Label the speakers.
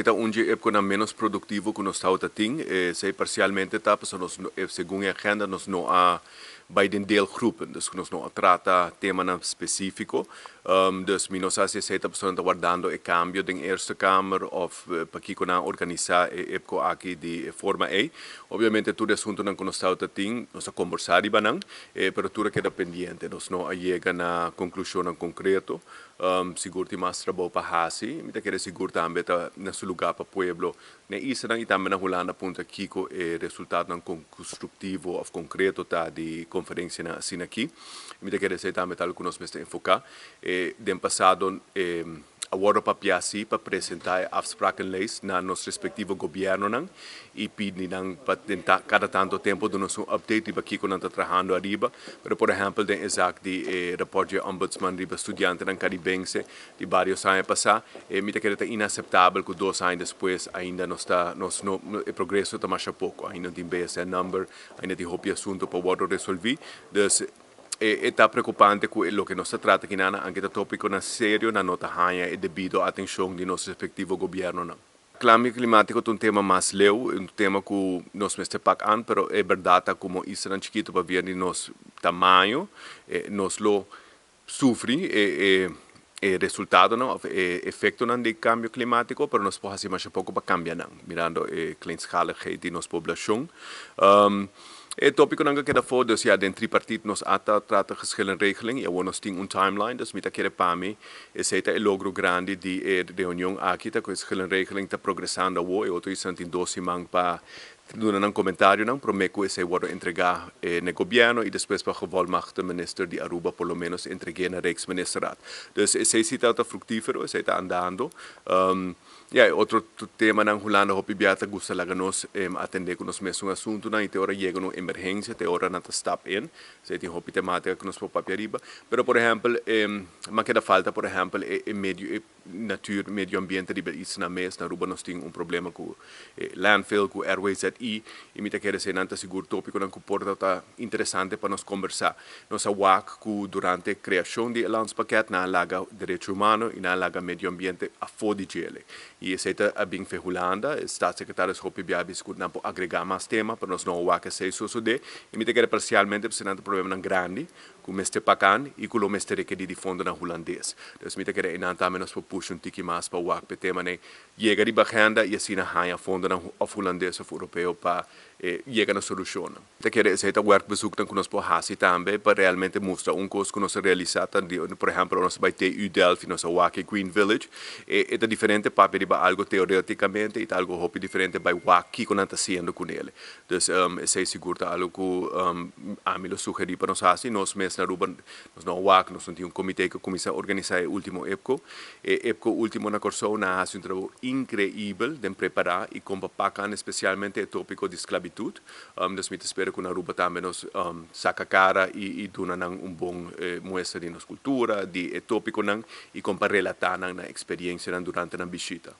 Speaker 1: Ta un di e epconan menos productivo cu nos tawata tin. Esey parcialmente ta pasobra nos, segun e agenda, nos no a bay den deelgroepen, dus nos no a trata temanan specifico. Dus mi no sa si esey ta pasobra nan ta wardando e cambio den Eerste Kamer of pakico nan a organisa e epco aki di e forma ey. Obviamente tur e asuntonan cu nos tawata tin, nos a combersa riba nan, pero tur a keda pendiente. Nos no a yega na conclusionnan concreto. Sigur tin mas trabou pa hasi. Mi ta kere sigur tambe ta na su lugá pa pueblo na e islanan i tambe na Hulanda puntra kiko e resultadonan konstruktivo òf konkreto ta di konferensianan asina aki. Mi ta kere esei tambe ta algu ku nos mester enfoká. Den pasado a wòrdu papiá si pa presentá e afsprakenlijst na nos respektivo gobièrnunan i pidi nan pa den kada tanto tempu duna nos un update riba kiko nan ta trahando ariba. Pero por ehèmpel den e zak di e rapòrt dje Ombudsman riba studiantenan karibense di barios aña pasá, e mi ta kere ta inaseptabel ku dos aña despues ainda nos ta nos no e progreso ta masha poko. Ainda no tin BSN number, ainda tin hopi asuntu pa wòrdu resolví. Dus e ta preokupante ku e loke nos ta trata kinan anke ta tópikonan serio nan no ta haña e debido atenshon di nos respektivo gobièrnunan. Cambio climatico ta un tema mas leu, un tema cu nos mester pak an, pero e berdad ta como islanan chikito pabia di nos tamaño, nos lo sufri e e resultadonan of e efectonan di cambio climatico, pero nos por haci masha poco pa cambia nan, mirando e kleinschaligheid di nos poblacion. E topiconan cu a keda afo, dus ya den tripartiet nos a ta trata geschillenregeling y awor nos tin un timeline, dus mi ta kere pa mi esey ta e logro grandi di e reunion aki, ta cu e geschillenregeling ta progresando awor, e otro isnan tin dos siman pa duna nan comentarionan prome cu esey wordo entrega na e gobierno y despues pa gevolmagte minister di Aruba por lo menos entregue na Rijksministerraad. Dus esey si ta fructifero, esey ta andando. Ya, e otro temanan Hulanda hopi bia ta gusta laga nos atende ku nos mesun asuntunan i te ora yega un emergensia, te ora nan ta stap in. Esei tin hopi tematika ku nos por papia riba. Pero por ehèmpel, ma keda falta por ehèmpel e medio e natuur, medio ambiente riba e islanan mes. Na Aruba nos tin un problema ku e landfill, ku RWZI, i mi ta kere eseinan ta sigur topikonan ku por ta interesante pa nos kombersá. Nos a wak ku durante kreashon di e landspakket nan a laga derecho humano i nan a laga medio ambiente afó di djele. I esei ta a bin fe Hulanda. E staatssecretaris hopi bia a bisa ku nan por agregá mas tema, pero nos no a wak esei sosodé. I mi ta kere parsialmente pasobra nan ta problemanan grandi ku mester pakan i ku lo mester rekerí di fondonan hulandes. Dus mi ta kere einan tambe nos por pusha un tiki mas pa wak p'e temanan yega riba agenda i asina haña fondonan òf hulandes òf europeo pa yega na solushonnan. Ta kere esei ta werkbezoeknan ku nos por hasi tambe pa realmente mustra un kos ku nos a realisá ta di por ehèmpel ora nos a bai TU Delft i nos a wak e Green Village e e ta diferente papia riba algu teoretikamente i ta algu hopi diferente bai wak kiko nan ta hasiendo kunele. Dus esei sigur ta algu ku ami lo sugerí pa nos hasi. Nos mes na Aruba nos no a wak, nos no tin un komité ku kuminsá organisá e último EPCO. E EPCO último na Kòrsou nan a hasi un trabou inkreibel den prepará i kon pa pak an espesialmente e tópiko di sklabitut. Dus mi ta spera ku na Aruba tambe nos saka kara i duna nan un bon muestra di nos kultura, di e tópikonan i kon pa relatá nan nan eksperiensianan durante nan bishita.